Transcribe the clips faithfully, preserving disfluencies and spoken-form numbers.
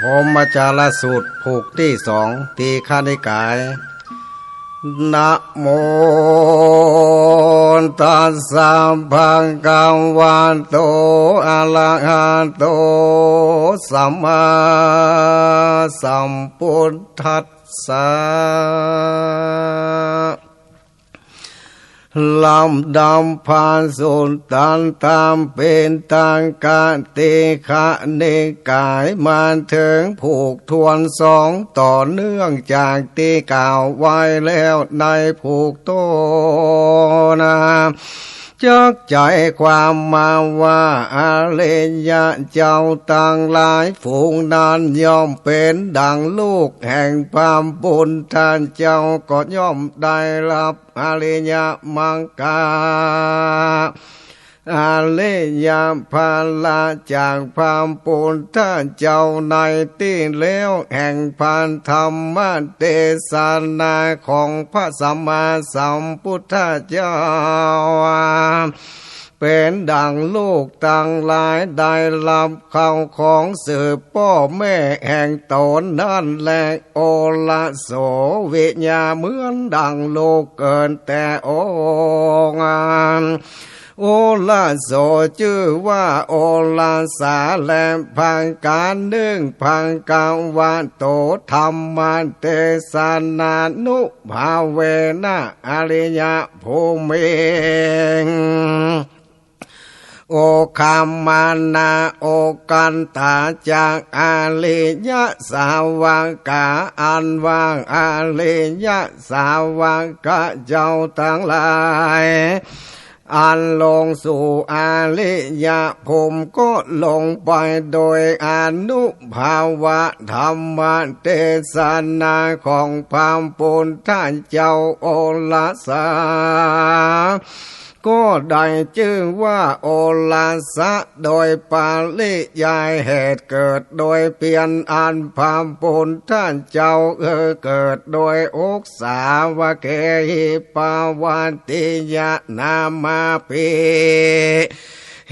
พรหมจารสูตรผูกตี้สอง ทีฆนิกาย นะโมตัสสะ ภะคะวะโต อะระหะโต สัมมาสัมพุทธัสสะ ลำดับพระสูตรตันตามปิฎก ทีฆนิกาย มาเถิงผูกทวนสอง ต่อเนื่องจากตี้กล่าวไว้แล้วในผูกต้นนะ จักใจ๋ความมาว่า อริยะเจ้าตังหลายฝูงนั้นย่อมเป๋นดังลูกแห่งพระปุทธเจ้า ก็ย่อมได้ฮับอริยมรรค อริยผละจากพระปุทธเจ้าในตี้แล้ว แห่งพระธรรมเตสนาของพระสัมมาสัมพุทธเจ้า เป๋นดังลูกตังหลายได้ฮับข้าวของสืบป้อแม่แห่งต๋นนั้นแล โอรโส วิยา เหมือนดังลูกเกิดแต่องค์ โอรโสจื้อว่าโอรสา และประก๋านนึ่ง ภะคะวะโต ธรรมเตสนานุภาเวนะ อริยภูมิง โอคัมมนา โอกัตตา จากอริยสาวกา อันว่าอริยสาวกเจ้าตังหลาย อันลงสู่อริยภูมิก็ลงไปโดยอานุภาเวะธรรมเตสนาของพระปุทธเจ้าโอรสา ก็ได้จื้อว่าโอรสะ โดยปริยายเหตุเกิดโดยเปียรอันพระปุทธเจ้า เออ เกิดโดยอก สาวะเกหิ ปะวัตติยะ นามาปิ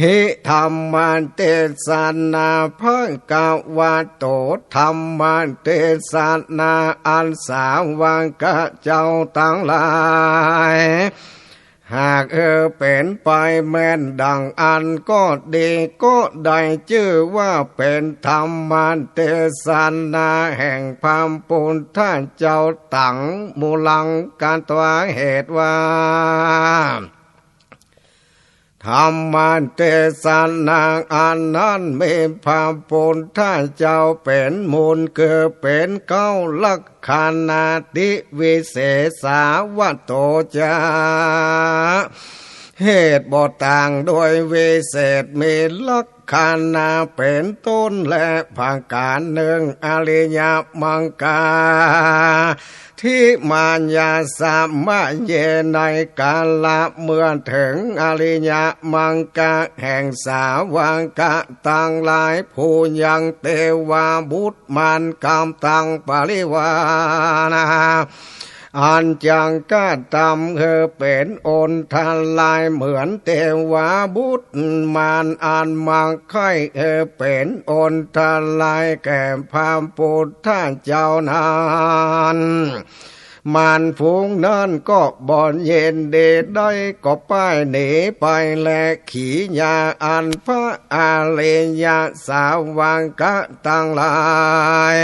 หิ ธรรมเตสนา ภะคะวะโต ธรรมเตสนา อันสาวกเจ้าตังหลาย หาก เออ เป๋นไปแม่นดังอั้นก็ดี ก็ได้จื้อว่าเป๋นธรรมเตสนาแห่งพระปุทธเจ้าตัง มูลังกะตวา เหตุว่า ธรรมเตสนาอันนั้นมีพระปุทธเจ้าเป๋นมูล คือเป๋นเก๊าลักขณาติวิเศษสาวัตโตจา เหตุบ่ต่างโดยวิเศษมีลักขณาเป๋นต้น และประก๋านนึ่ง อริยมรรคา ทิมายาสมะเย ในกาละเมื่อเถิงอริยมรรคาแห่งสาวกะตังหลาย ผู้ยังเตวบุตรมารกำตังปริวารา อันจักกระตำเออเป๋นอันตรายเหมือนเตวบุตรมารอันมาใค่เออเป๋นอันตรายแก่พระปุทธเจ้านั้น มันฝูงนั้นก็บ่ยินดีได้ ก็ป้ายหนีไปแล ขีญาอันพระอริยสาวกะตังหลาย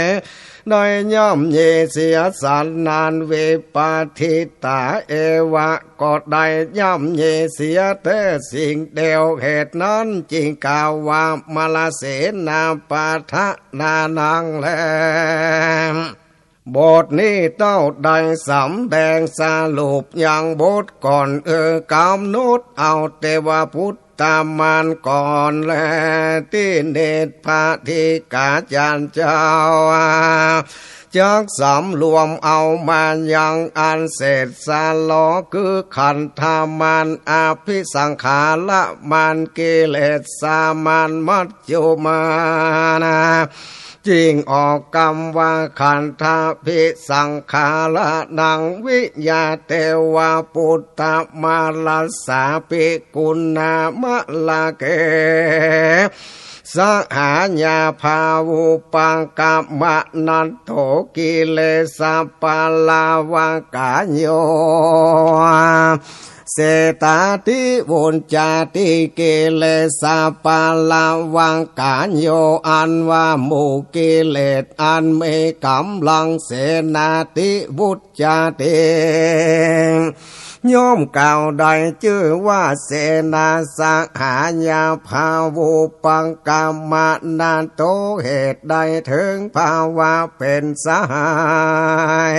ได้ย่ำยีเสียสันนั้น วิปาทิตาเอวะ ก็ได้ย่ำยีเสียแต๊สิ่งเดียว เหตุนั้นจึงกล่าวว่า มลเสนาปะทะนานังแล บทนี้เต้าได้สำแดงสรุปยังบทก่อน เออ ก๋ำหนดเอาเตวปุตตมารก่อนแล ตี้เนตรพระธิกาจารย์เจ้า จักสำรวมเอามายังอันเสร็จสะลอ คือขันธมาร อภิสังขารมาร กิเลสมาร มัจจุมาร จึงออกกำว่า ขันธาภิสังขารานัง วิยาเตวปุตตมารสสา ภิกขุนามะละเก สหายาภาวุปกรรมะนัตโต กิเลสปะละวะกาโย เสตาทิวุจจาติ กิเลสปะละวะกาโย อันว่าหมู่กิเลสอันมีก๋ำลัง เสนาทิวุจจาติ ย่อมกล่าวได้จื้อว่า เสนาสหายาภาวุปกรรมะนัตโต เหตุใดเถิงภาวะเป๋นสหาย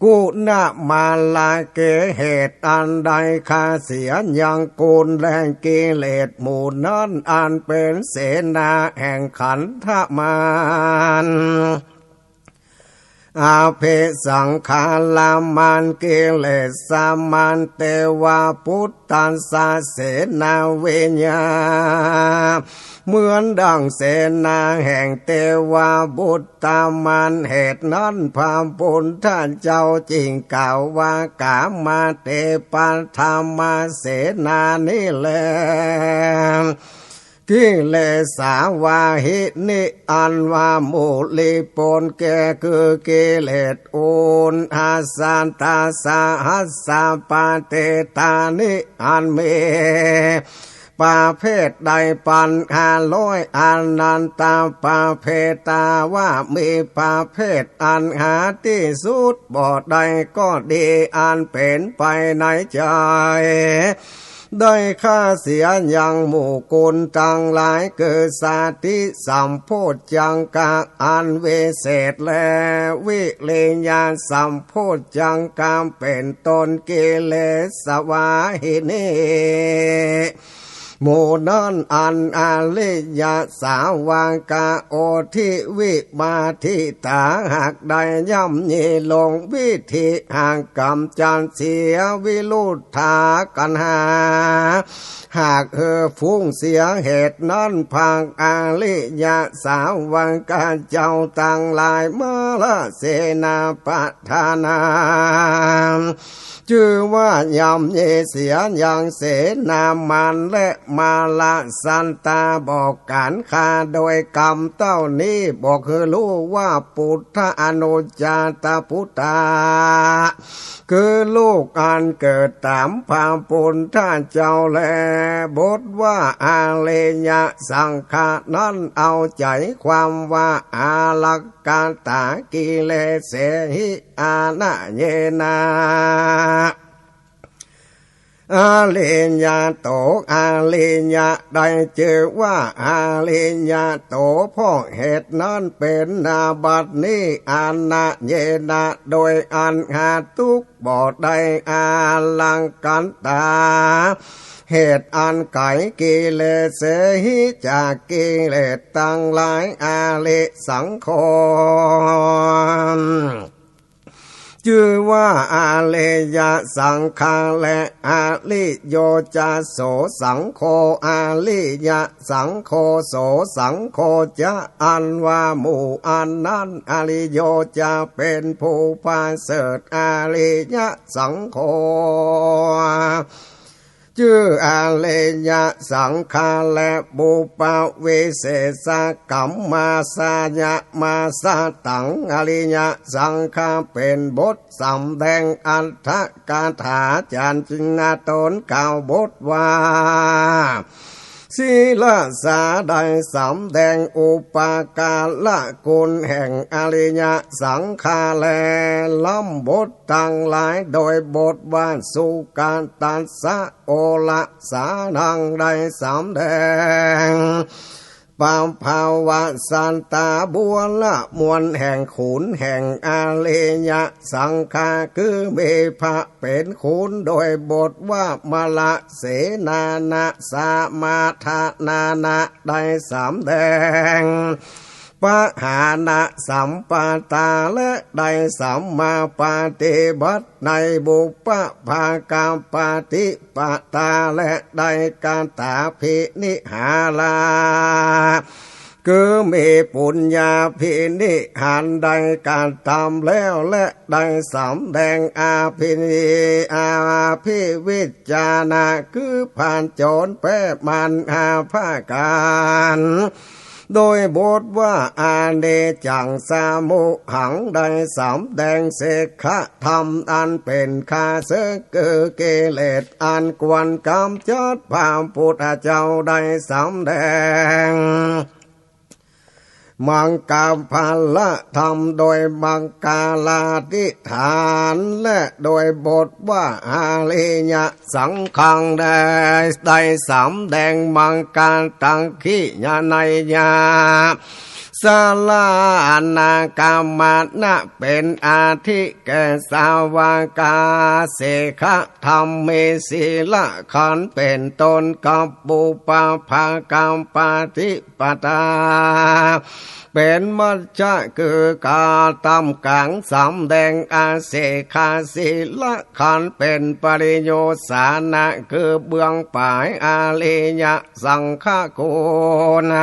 กุณมาละเก เหตุอันใดข้าเสียยังกุลแห่งกิเลสหมู่นั้น อันเป๋นเสนาแห่งขันธมาร อภิสังขารมาร กิเลสมาร เตวปุตตัสสะเสนาวิญญา เหมือนดั่งเสนาแห่งเตวปุตตมาร เหตุนั้นพระพุทธเจ้าจึงกล่าวว่า ก๋ามาเตปะทะมาเสนานี้แล กิเลสาวาหินี อันว่าหมู่ริโปนแก่ คือกิเลสอุณหสตาสหัสสะปะเทตานิ อันมีประเภทได้ปันห้าร้อย อนันตะประเภทา ว่ามีประเภทอันหาตี้สุดบ่ได้ก็ดี อันเป๋นไปในใจ๋ ได้ข้าเสียยังหมู่กุลตังหลาย คือสติสัมโพชฌังกะอันวิเศษ และวิริยะสัมโพชฌังกะเป๋นต้น กิเลสวาหินี หมู่นั้นอันอริยสาวกะโอทิวิมาทิตา หากได้ย่ำยีลง วิธีหากก๋ำจัดเสียวิรุทธากัณหา หากเหือดฟุ้งเสีย เหตุนั้นพระอริยสาวกะเจ้าตังหลาย มลเสนาปะทะนา จื้อว่าย่ำยีเสียยังเสนามารและมลสัตตา บ่ก๋านฆ่าโดยกรรมเต้านี้ บ่หื้อฮู้ว่าปุตตะอนุจจาตปุตตะ คือลูกอันเกิดต๋ามพระพุทธเจ้าแล บทว่าอริยสังขะนั้นเอาใจ๋ความว่า อารักขาตากิเลเสหิ อนะเยนะ อริยะโต อริยะได้จื้อว่าอริยะโต เพราะเหตุนั้นเป๋นนาบัดนี้ อนะเยนะ โดยอันหาทุกข์บ่ได้ อารักขาตา เหตุอันไก๋กิเลเสหิ จากกิเลสตังหลาย อริสังโฆ จื้อว่าอริยสังขะ และอริโยจะโสสังโฆ อริยสังโฆ โสสังโฆจะ อันว่าหมู่อันนั้น อริโยจะเป๋นผู้ประเสริฐ อริยสังโฆ จื้ออริยสังขารและปุพพวิเศษกัมมาสยมาสตัง อริยสังขารเป๋นบทสำแดงอัตถกถา จารย์จึงนาตนกล่าวบทว่า ศีรสาได้สำแดงอุปการะคุณแห่งอริยสังขาร และล้ำบทตังหลาย โดยบทว่า สุขตัสสะ โอรสานัง ได้สำแดง ปภาวะสัตตบุรมวลแห่งขุนแห่งอริยสังขาร คือมีพระเป๋นขุน โดยบทว่ามลเสนานะ สมทนานะ ได้สำแดง ปหานะสัมปทา และได้สัมมาปฏิบัติในบุพพากปฏิปทา และได้กตาภินิหารา คือมีปุญญาภินิหารได้กระทำแล้ว และได้สำแดงอภินิ อภิวิจจานะ คือผจญแป๊มารห้าประก๋าน โดยบทว่าอเนจจังสมุหหัง ได้สำแดงเสกขธรรมอันเป๋นข้าศึก คือกิเลสอันกวนกำจัด พระพุทธเจ้าได้สำแดง มังคละธรรม โดยมังคลาธิษฐาน และโดยบทว่าอริยสังขาร ได้ ได้สำแดงมังคละตังขิยะนัยยะ สรณาคมนะ เป๋นอาทิแก่สาวกา เสกขธรรมมีศีรขันธ์เป๋นต้น กับปุพพากปฏิปทา เป๋นมัจจะ คือก๋านต้ำก๋าง สำแดงอเสกขศีรขันธ์เป๋นปริโยสานะ คือเบื้องป๋ายอริยสังขารคุณ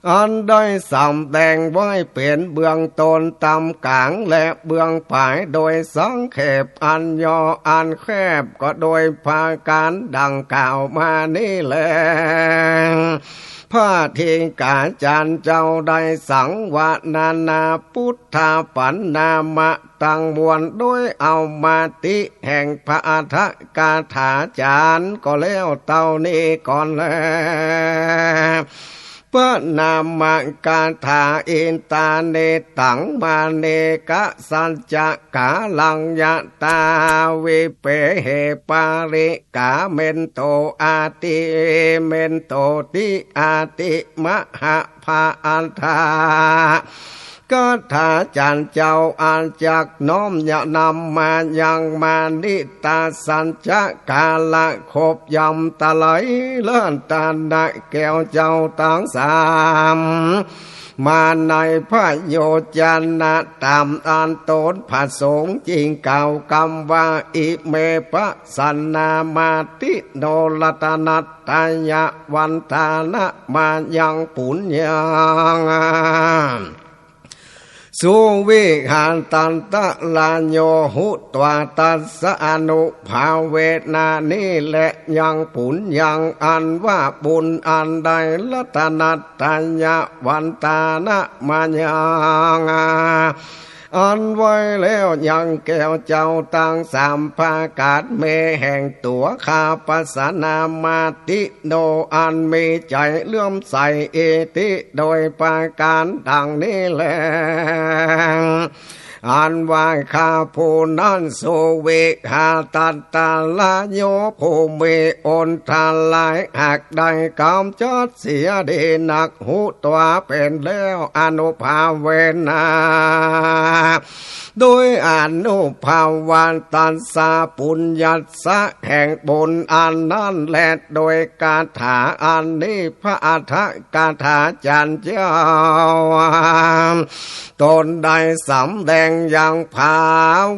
อันได้สำแดงไว้เป๋นเบื้องต้น ต้ำก๋าง และเบื้องป๋าย โดยสังเขปอันย่ออันแคบ ก็โดยประก๋านดังกล่าวมานี้แล พระเถราจารย์เจ้าได้สังวรรณนา ปุทธะปันนามะตังมวล โดยเอามติแห่งพระอัตถกถาจารย์ ก็แล้วเต้านี้ก่อนแล พระนามคาถา อิตานิตังมะเนกะสัจจะกาลัง ยะตาวิเปเหปะริกาเมนโต อาติเมนโตติ อาติมหะ พระอัตถกถาจารย์เจ้าอันจักน้อมยะนำมายังมะเนกะสัจจะกาละครบย่ำเตลย รัตนะแก้วเจ้าตังสาม มาในพระโยจนะต๋ามอันตนประสงค์ จึงกล่าวกำว่า อิเมปะสะนามาติโน รัตนะตะยะวันตานะมายังปุญญัง สุวิหะตันตะระโยหุตวา ตัสสะอนุภาเวนะ นี้แลยังปุญญังอันว่าบุญอันได้รัตนะตะยะวันตานะมายัง อันไว้แล้วยังแก้วเจ้าตังสามประก๋าน แม้แห่งตั๋วข้าพระสะนามาติโน อันมีใจ๋เลื่อมใส อิติ โดยประก๋านดังนี้แล อันว่าข้าผู้นั้น สุวิหะตันตะระโย ผู้มีอันตรายหากได้กำจัดเสียดีนัก หุตวา เป๋นแล้ว อนุภาเวนะ โดยอานุภาเวนะ ตัสสะปุญญัสสะ แห่งบุญอันนั้นแล โดยคาถาอันนี้ พระอัตถกถาจารย์เจ้าตนได้สำแดงยังภา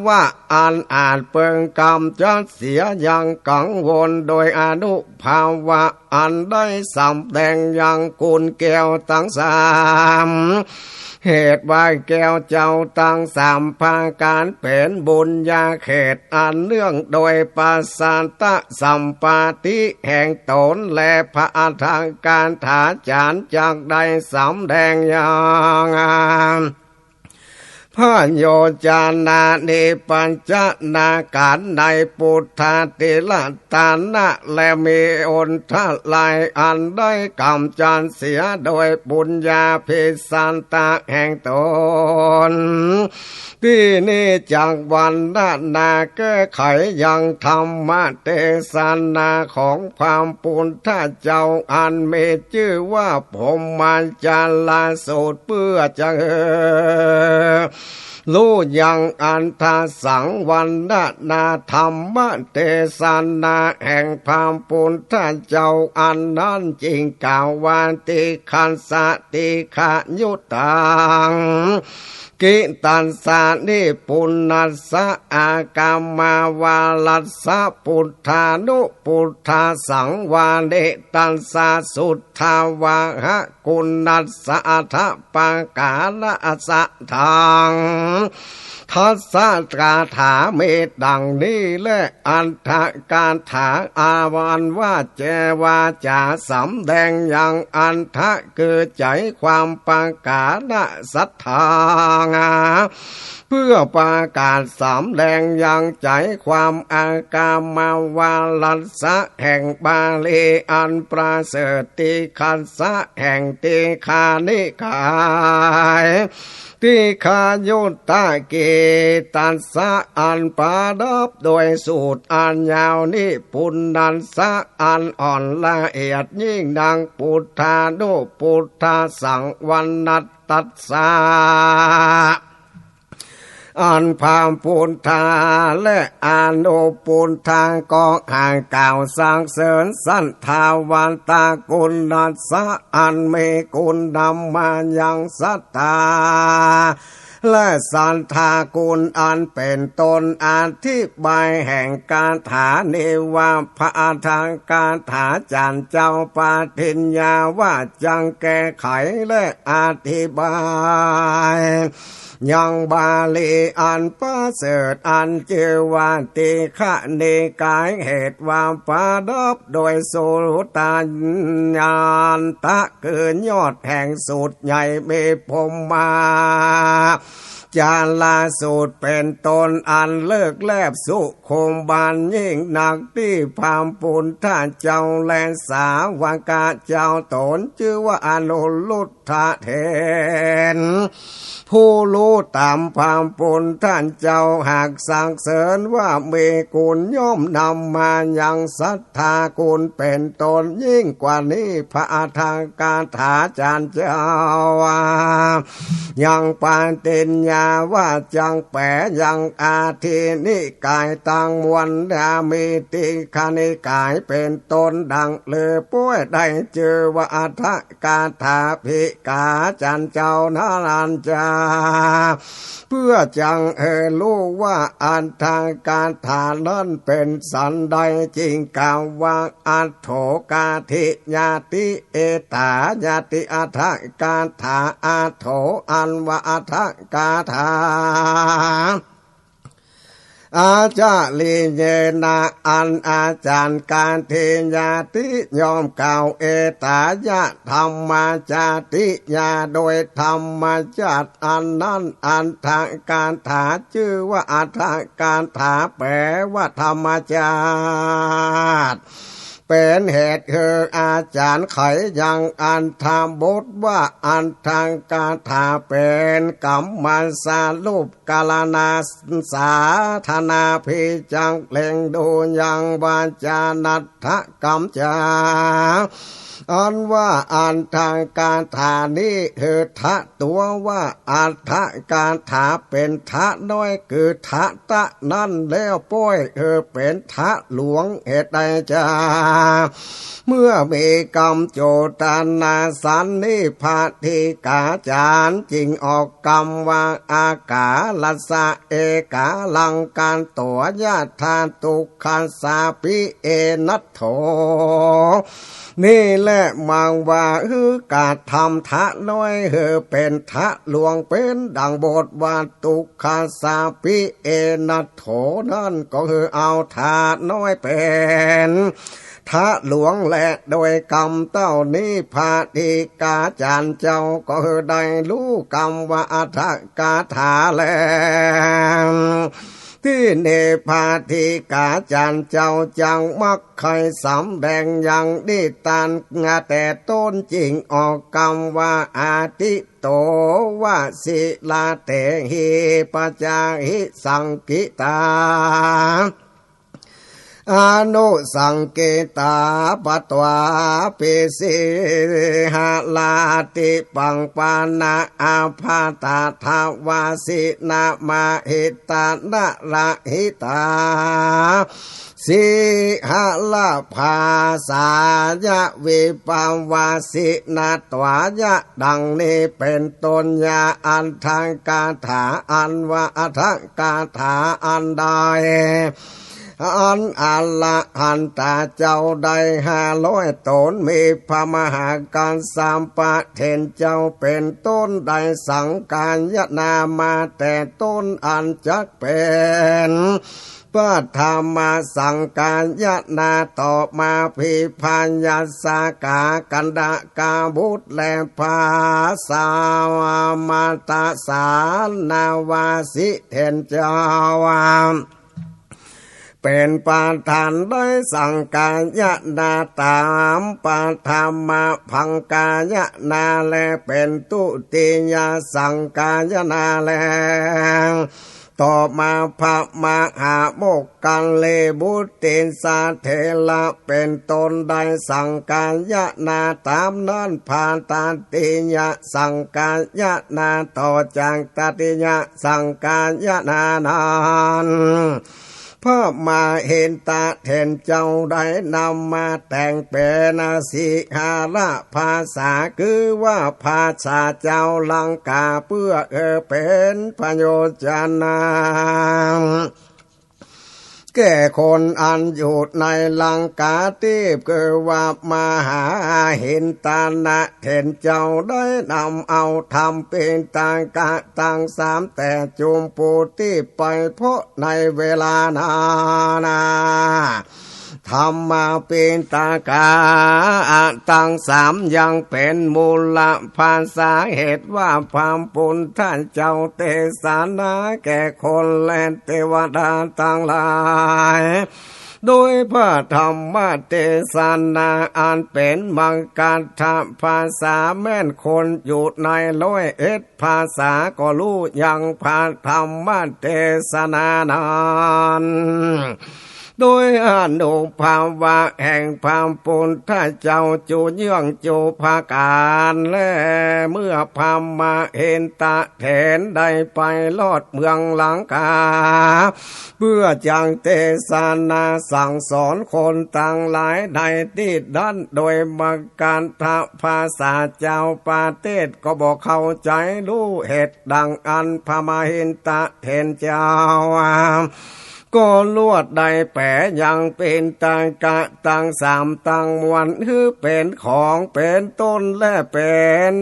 วะอันอาจเปิงกำจัดเสียยังกังวล โดยอนุภาเว อันได้สำแดงยังคุณแก้วตังสาม เหตุว่าแก้วเจ้าตังสามประก๋านเป๋นบุญญาเขต อันเนื่องโดยปัสสัตตสัมปาทิแห่งต๋น และพระอัฏฐกาถาจ๋ารย์จักได้สำแดงยัง พระโยจนานิปัจจนาการในปุทธาติรัตนะ และมีอนทะลายอันได้ก๋ำจัดเสียโดยปุญญาภิสันตะแห่งต๋น ตี้นี้จักวรรณนาแก้ไขยังธรรมเตสนาของพระปุทธเจ้า อันมีจื้อว่าพรหมจารสูตร เปื้อจะหื้อ ฮู้ยังอัฏฐสังวรรณนาธรรมเตสนาแห่งพระปุทธเจ้าอันนั้น จึงกล่าวว่า ติคขัสสะติคขายุตตัง กิตตัสสะนิปุณณัสสะ อากามาวารัสสะ ปุทธานุปุทธาสังวาเดตัสสะ สุทธาวาหะ กุณัสสะอัฏฐปการะสะทัง ทัสสะกาถามีดังนี้แล อัฏฐกาถาอาวันว่าเจวาจ๋า สำแดงยังอัฏฐะคือใจ๋ความ ปการะสัทธัง เปื้อประกาศสำแดงยังใจ๋ความ อากามาวารัสสะแห่งบาลีอันประเสริฐ ติคขัสสะแห่งติคขานิกาย ติคขายุตตะกิตตัสสะอันประดับโดยสูตรอันยาว นิปุณณัสสะอันอ่อนละเอียดยิ่งนัก ปุทธานุปุทธาสังวรรณตัสสะ อันพระปุทธาและอนุปุทธาก็หากกล่าวสรรเสริญสัทธาวัตตะกุณัสสะ อันมีคุณธรรมมายังสัทธา และสัทธาคุณอันเป๋นต้น อธิบายแห่งคาถานี้ว่า พระอัฏฐกาถาจ๋ารย์เจ้าปฏิญญาว่าจักแก้ไขและอธิบาย ยังบาลีอันประเสริฐอันจื้อว่าติคขนิกาย เหตุว่าประดับโดยสุตตานตะ คือยอดแห่งสูตรใหญ่ มีพรหมาจารสูตรเป๋นต้น อันเลิศแลบสุขุมบานยิ่งนัก ตี้พระปุทธเจ้าและสาวกะเจ้าต๋น จื้อว่าอนุรุทธเถร ผู้ฮู้ต๋ามพระปุทธเจ้าหากสรรเสริญว่ามีคุณย่อมนำมายังสัทธาคุณเป๋นต้น ยิ่งกว่านี้พระอัฏฐกาถาจ๋ารย์เจ้า ยังปฏิญญาว่าจักแป๋ยังอทินิกายตังมวล และมีติคขนิกายเป๋นต้นดังลือ ป้วยได้จื้อว่าอัฏฐกาถาพิกาจ๋ารย์เจ้านั้นจา เปื้อจักหื้อฮู้ว่าอัฏฐกาถานั้นเป๋นสันใด จึงกล่าวว่า อัฏโฐกาทิยาติ เอตายาติอัฏฐกาถา อัฏโฐ อันว่าอัฏฐกาถา อาจาริเยนะ อันอาจ๋ารย์กาทิยาติย่อมกล่าว เอตายะธัมมาจาติยา โดยธรรมชาติอันนั้น อัฏฐกาถา จื้อว่าอัฏฐกาถา แป๋ว่าธรรมชาติ เป๋นเหตุหื้ออาจ๋ารย์ไขยังอัฏฐบทว่า อัฏฐกาถาเป๋นกรรมสารูป กรณาสาธนา พิจักเล็งดูยังวาจานัฏฐกรรมจา อ อันว่าอัฏฐกถานี้หื้อถะตั๋วว่าอัฏฐกถา เป๋นถะน้อย คือถะตะนั้นแล้วป้อยหื้อเป๋นถะหลวง เหตุใดจา เมื่อมีกำโจตนาสันนี้ พระทีฆาจ๋ารย์จึงออกกำว่า อาก๋ารัสสะ เอก๋ารังกัตโต ยะถา ตุ๊กขัสสาปิ เอนะโถ นี่แหละมังว่าหื้อกระทำถะน้อยหื้อเป๋นถะหลวง เป๋นดังบทว่า ตุ๊กขัสสาปิ เอนะโถ นั้นก็หื้อเอาถะน้อยเป๋นถะหลวงแล โดยกำเต้านี้ พระทีฆาจ๋ารย์เจ้าก็หื้อได้ฮู้กำว่าอัฏฐกถาแล ตี้นี้พระทีฆาจ๋ารย์เจ้าจักมักใค่สำแดงยังนิทานแก่ต้น จึงออกกำว่า อาทิตโต วะสิระเตหิ ปัจจาหิสังกิตา อนุสังกิตา ปะตวาปิ สิหะราติปัง ปานะ อะภะตะทะ วาสินะ มะหิตะ นะระหิตา สิหะระภาสายะ วิปวาสินะตวายะ ดังนี้เป๋นต้น ยาอัฏฐกถา อันว่าอัฏฐกถาอันใด อันอรหันตาเจ้าได้ห้าร้อยต๋น มีพระมหากัสสปะเถรเจ้าเป๋นต้น ได้สังฆายนามาแต่ต้น อันจักเป๋น ปฐมสังฆายนา ต่อมาภิพยาสกา กันดกาบุตร และพระสามัตตสานวาสิเถรเจ้า เป๋นประธานได้สังฆายนา ต๋ามปฐมสังฆายนา และเป๋นตุติยสังฆายนาแล ต่อมาพระมหาโมคคัลลีบุตติสสะเถระเป๋นต้น ได้สังฆายนา ต๋ามนั้นพระตติยสังฆายนา ต่อจากตติยสังฆายนานั้น พระมหิตะเถรเจ้าได้นำมาแต่งเป๋นสิหะระภาษา คือว่าภาษาจาวลังกา เปื้อหื้อเป๋นประโยชน์จะนะ แก่คนอันอยู่ในลังกาตี้ คือว่ามหาหิตะเถรเจ้าได้นำเอาธรรมปิฎกะตังสาม แต่จุมปูตี้ไป เพราะในเวลานั้นนะ ธรรมปิฎกะตังสามยังเป๋นมูลภาษา เหตุว่าพระปุทธเจ้าเตสนาแก่คนและเตวดาตังหลาย โดยพระธรรมเตสนาอันเป๋นมัคคัตถภาษา แม่นคนอยู่ในร้อยเอ็ดภาษาก็ฮู้ยังพระธรรมเตสนานั้น โดยอานุภาเวะแห่งพระปุทธเจ้าจุเยื่องจุประก๋านแล เมื่อพระมหิตะเถรได้ไปฮอดเมืองลังกา เปื้อจักเตสนาสั่งสอนคนตังหลายในตี้นั้น โดยมัคคัตถภาษา จาวประเทศก็บ่เข้าใจ๋ฮู้ เหตุดังอั้นพระมหิตะเถรเจ้า ก็ลวดได้แป๋ยังปิฎกะตังสามตังมวล หื้อเป๋นของเป๋นต๋นและเป๋น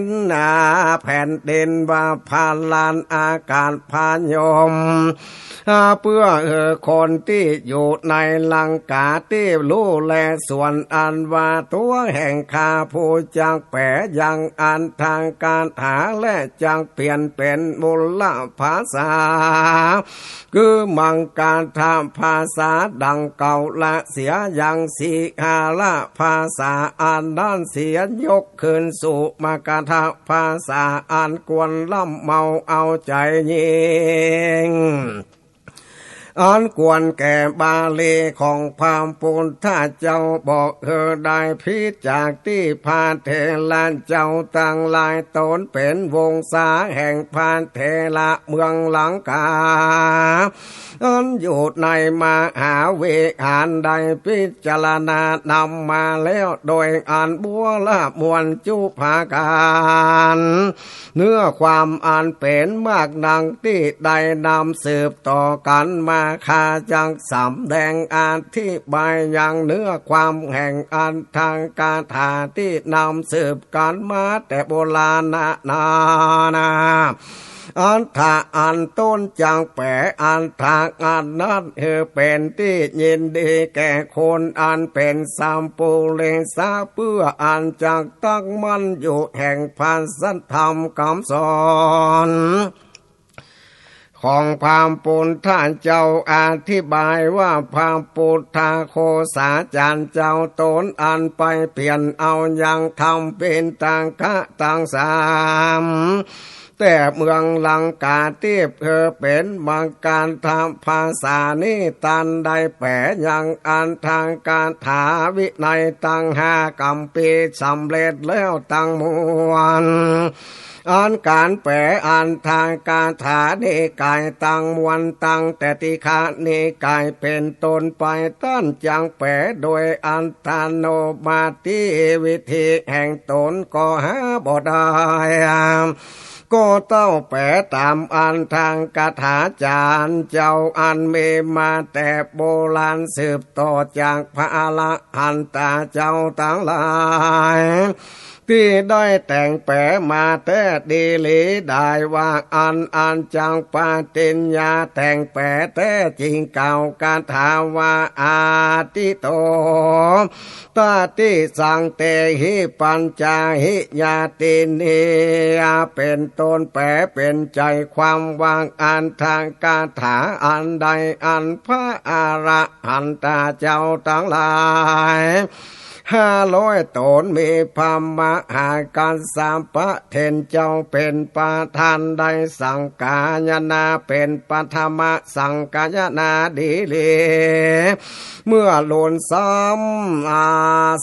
แผ่นดินว่าพาลานอากาศพยม เปื้อหื้อคนตี้อยู่ในลังกาตี้ฮู้แล ส่วนอันว่าตั๋วแห่งข้าผู้จักแป๋ยังอัฏฐกถา และจักเปลี่ยนเป๋นมูลภาษา คือมัคคัตถภาษาดังเก่าละเสีย ยังสิหะระภาษาอันนั้นเสีย ยกขึ้นสู่มัคคัตถภาษาอันควรร่ำเมาเอาใจ๋ยิ่ง อันควรแก่บาลีของพระปุทธเจ้า บ่หื้อได้ผิดจากตี้พระเถระเจ้าตังหลาย ต๋นเป๋นวงศาแห่งพระเถระเมืองลังกา อันอยู่ในมหาวิหาร ได้พิจารณานำมาแล้วโดยอันบัวระมวลจุปาการ เนื้อความอันเป๋นมากดังตี้ได้นำสืบต่อกั๋นมา ข้าจักสำแดงอธิบายยังเนื้อความแห่งอัตถกถาตี้นำสืบกั๋นมาแต่โบราณนานนา อัตถะอันต๋นจักแป๋อัตถะอันนั้นหื้อเป๋นตี้ยินดีแก่คนอันเป๋นสัปปุริสะ เปื้ออันจักตั้งมั่นอยู่แห่งพระสัทธรรมกำสอน ของพระปุทธเจ้า อธิบายว่าพระปุทธโฆษาจารย์เจ้าต๋นอันไปเปลี่ยนเอายังธรรมปิฎกะตังสาม แต่เมืองลังกาตี้หื้อเป๋นมกัธภาษานี้ ต้านได้แป๋ยังอัตถกถาวินัยตังห้ากัมภีร์สำเร็จแล้วตังมวล อันก๋านแป๋อัตถกถานิกายตังมวล ตั้งแต่ติฆะนิกายเป๋นต้นไป ต้านจักแป๋โดยอัตโนมัติ วิธีแห่งต๋นก็หาบ่ได้ ก็เต้าแป๋ต๋ามอัตถกถาจารย์เจ้าอันมีมาแต่โบราณสืบต่อจากพระอรหันตาเจ้าตังหลาย ตี้ได้แต่งแป๋มาแต๊ดีหลี ได้ว่าอัน อันจักปฏิญญาแต่งแป๋แต๊จริง กล่าวคาถาว่า อาทิตโต ตติสังเตหิปัญจาหิญาตินี เป๋นต้นแป๋เป๋นใจ๋ความว่าอัตถกถาอันใดอันพระอรหันตาเจ้าตังหลาย ห้าร้อยต๋น มีพระมหากัสสปะเถรเจ้าเป๋นประธาน ได้สังคายนาเป๋นปฐมสังคายนาดีหลี เมื่อลุนซ้ำ อา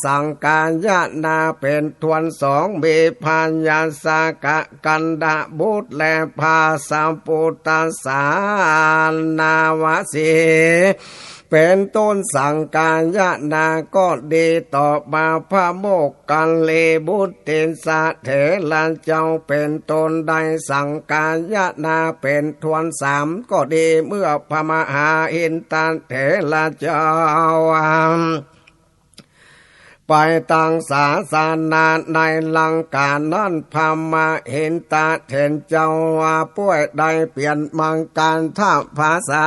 สังคายนาเป๋นถ้วนสอง มีพญาสกกันดบุตรและพระสัมพุทธสารนาวสี เป๋นต้นสังคายนาก็ดี ต่อมาพระโมคคัลลีบุตรติสสะเถระเจ้าเป๋นต้นได้สังคายนาเป๋นถ้วนสามก็ดี เมื่อพระมหาหินตเถระเจ้า ไปตั้งศาสนาในลังกานั้น พระมหินตเถรเจ้าว่าป้วยได้เปลี่ยนมกัธภาษา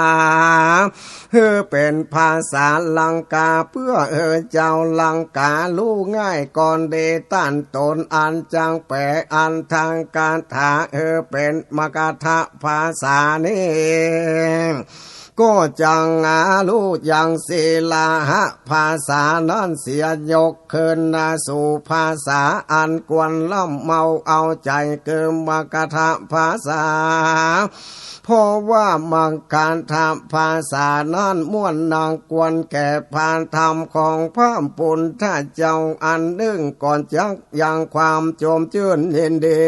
หื้อเป๋นภาษาลังกา เปื้อหื้อจาวลังกาฮู้ง่ายก่อนดี ต้านต๋นอันจักแป๋อัตถกถาหื้อเป๋นมกัธภาษานี้ ก็จักหาฮู้ยังสีหะภาษานั้นเสีย ยกคืนสู่ภาษาอันควรร่ำเมาเอาใจ๋ คือมกัธภาษา เพราะว่ามกัธภาษานั้นม่วนนักควรแก่พระธรรมของพระปุทธเจ้า อันนึ่งก็จักยังความจมจื้นยินดี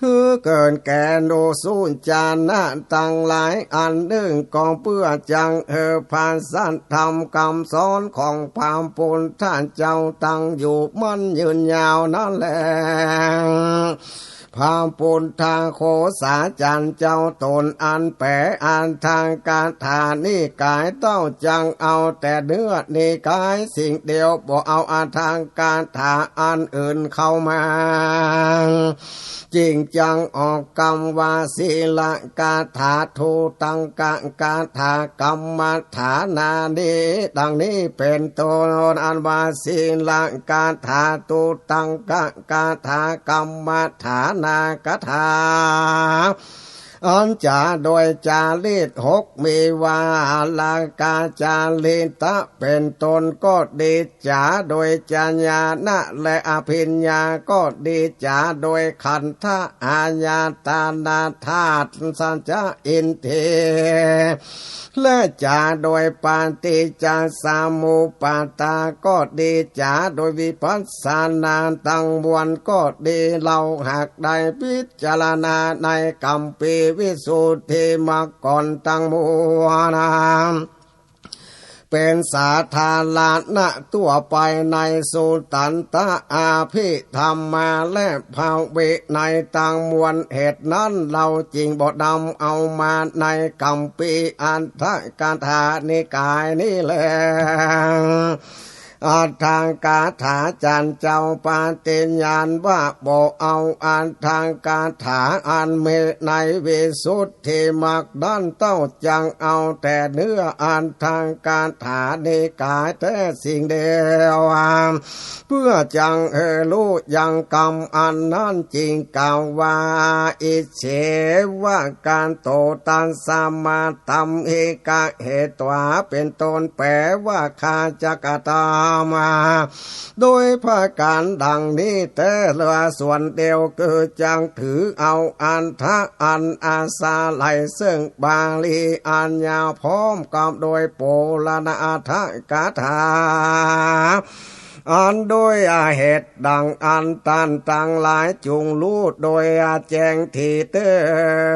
หื้อเกิดแก่หมู่สูจนะตังหลาย อันนึ่งก็เปื้อจักหื้อพระสัทธรรมกำสอนของพระปุทธเจ้าตั้งอยู่มั่นยืนยาวนั้นแล พระปุทธโฆษาจารย์เจ้าต๋นอันแป๋อัตถกถานิกายเต้าจักเอาแต่เนื้อนิกายสิ่งเดียว บ่เอาอัตถกถาอันอื่นเข้ามา จึงจักออกกำว่า สีหะกถา ทุตตังกะกถา กัมมัฏฐานานิ ดังนี้เป๋นต้น อันว่าสีหะกถา ทุตตังกะกถา กัมมัฏฐานากถา อันจ๋าโดยจาริตหก มีวาลากาจาริตะเป๋นต้นก็ดี จ๋าโดยจญาณะและอภิญญาก็ดี จ๋าโดยขันธะอายตนะธาตุ สัจจะอินทรีย์ และจ๋าโดยปฏิจจสมุปปาทาก็ดี จ๋าโดยวิปัสสนาตังมวลก็ดี เฮาหากได้พิจารณาในกัมภีร์วิสุทธิมรรคก่อนตังมวล เป๋นสาธารณะทั่วไปในสุตตันตอภิธรรมาและพระวินัยตังมวล เหตุนั้นเฮาจึงบ่นำเอามาในกัมภีร์อัตถกถานิกายนี้แล อัตถกถาจารย์เจ้าปฏิญาณว่าบ่เอาอัตถกถาอันมีในวิสุทธิมรรคนั้นเต้า จักเอาแต่เนื้ออัตถกถานิกายแต๊สิ่งเดียว เปื้อจักหื้อฮู้ยังกำอันนั้น จึงกล่าวว่า อิเสวะกะโต ตัสมา ตัมหิกะเหตวา เป๋นต้น แป๋ว่าข้าจักกระทำมา โดยประก๋านดังนี้แต๊เสียส่วนเดียว คือจักถือเอาอัตถะอันอาศัยเซิ่งบาลีอัญญา พร้อมกับโดยปูรณอัตถกถา อันโดยเหตุดังอั้น ต้านตังหลายจุ่งฮู้โดยแจ้งดีเต๊อ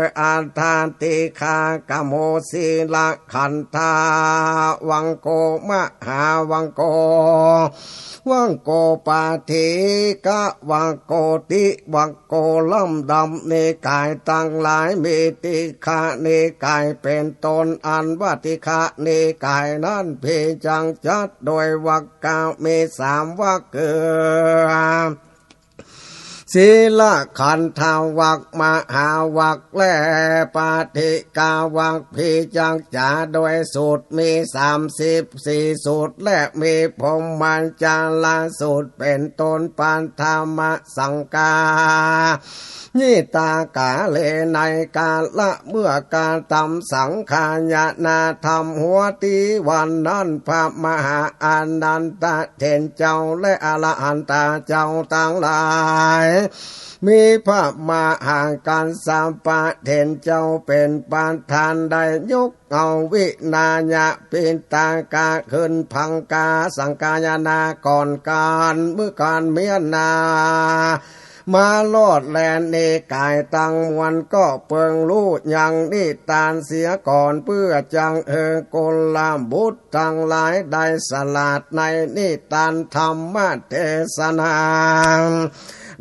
ะ อัตถาทิคา กะโม สีละขันธา วังโก มหาวังโก วังโก ปาทิคะวังโก ติวังโก ลำดับนิกายตังหลายมีทิคานิกายเป๋นต้น อันว่าทิคานิกายนั้นเพียงจักจัดโดยวัก กะมีสามวักคือ สีละขันธวัก มหาวัก และปาทิคาวัก เพียงจักจ๋าโดยสูตรมีสามสิบสี่สูตร และมีพรหมจารรสูตรเป๋นต้น ปัทมสังคา ยิตากาเล ในกาละเมื่อกระทำสังฆายนาธรรมหัวตี้วันนั้น พระมหาอานันทเถรเจ้าและอรหันตาเจ้าตังหลาย มีพระมหากัสสปะเถรเจ้าเป๋นประธาน ได้ยกเอาวินยปิฎกะขึ้นพังคาสังฆายนาก่อนก๋าน เมื่อก๋านเมี้ยนา มารอดแลนิกายตังมวลก็เปิงฮู้ยังนิทานเสียก่อน เปื้อจักหื้อกุลบุตรตังหลายได้สลาดในนิทานธรรมเตสนา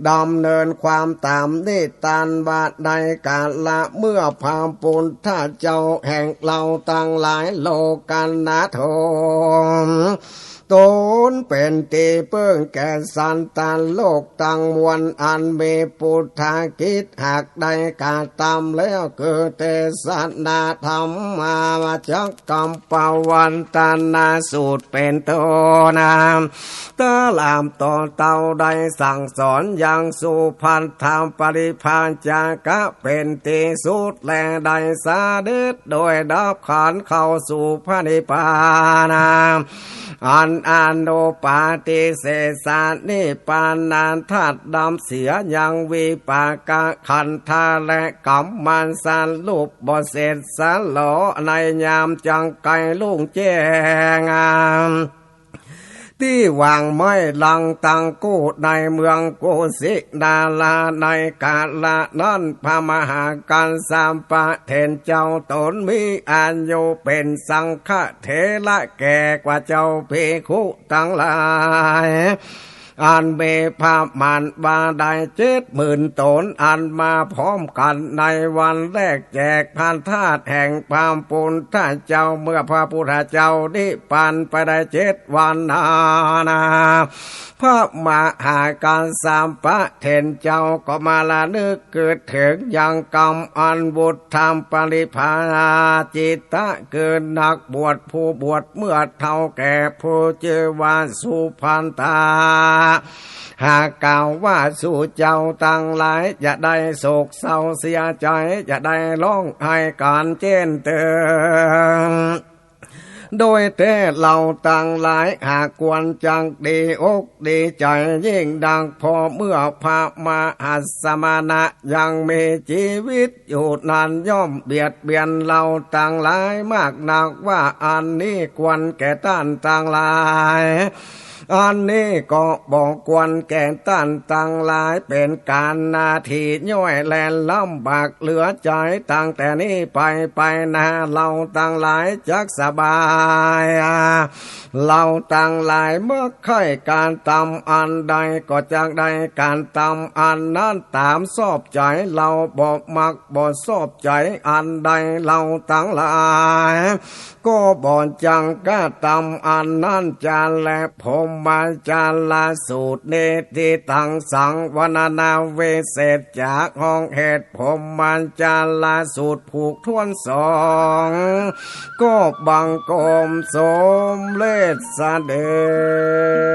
ดำเนินความต๋ามนิทานว่า ในกาละเมื่อพระปุทธเจ้าแห่งเฮาตังหลายโลกนาถง ต๋นเป๋นตี้เปิ้งแก่สัตว์โลกตังมวล อันมีปุทธกิจหากได้กระทำแล้ว คือเตสนาธรรมาจักกัปปวัตตนสูตรเป๋นต้น ตลาดต่อเต้าได้สั่งสอนยังสุภัททปริพาชกะเป๋นตี้สุด และได้เสด็จโดยดับขันธ์เข้าสู่พระนิพพาน อันอนุปาทิเสสนิพพานธาตุดับเสียยังวิปากขันธาและกัมมันสรูปบ่เสร็จสะหลอ ในยามจักใก้รุ่งแจ้ง ตี้วางไม้ลังตังกู้ในเมืองกุสินารา ในกาละนั้น พระมหากัสสปะเถรเจ้าต๋นมีอายุเป๋นสังฆเถระแก่กว่าเจ้าภิกขุตังหลาย อันมีพระมารดาได้เจ็ดหมื่นต๋น อันมาพร้อมกั๋นในวันแรกแจกพระธาตุแห่งพระปุทธเจ้า เมื่อพระปุทธเจ้านิพพานไปได้เจ็ดวันนานา พระมหากัสสปะเถรเจ้าก็มาระลึกกึ๊ดเถิงยังกำอันวุฒปริภาจิตะ คือนักบวชผู้บวชเมื่อเฒ่าแก่ผู้จื้อว่าสุภัททา หากกล่าวว่าสูเจ้าตังหลายจะได้โศกเศร้าเสียใจ๋ จะได้ฮ้องไห้ก๋านเจ๊นเติง โดยแต๊เฮาตังหลายหากควรจักดีอกดีใจ๋ยิ่งนัก เพราะเมื่อพระมหาสมณะยังมีจีวิตอยู่นั้นย่อมเบียดเบียนเฮาตังหลายมากนัก ว่าอันนี้ควรแก่ต้านตังหลาย อันนี้ก็บ่ควรแก่ต้านตังหลาย เป๋นก๋านหน้าตี้ย่อยแลนลำบากเหลือใจ๋ ตั้งแต่นี้ไป ไปหน้าเฮาตังหลายจักสบาย เฮาตังหลายมักใค่ก๋านตำอันใดก็จักได้ก๋านตำอันนั้นต๋ามชอบใจ๋ เฮาบ่มักบ่ชอบใจ๋อันใด เฮาตังหลาย ก็บ่จักกล้าตำอันนั้นจาแล พรหมจาลสูตรนี้ ตี้ตังสังวรรณนาวิเศษจาฮ้องเหตุพรหมจาลสูตรผูกถ้วนสอง ก็บังคมสมเร็จเสด็จ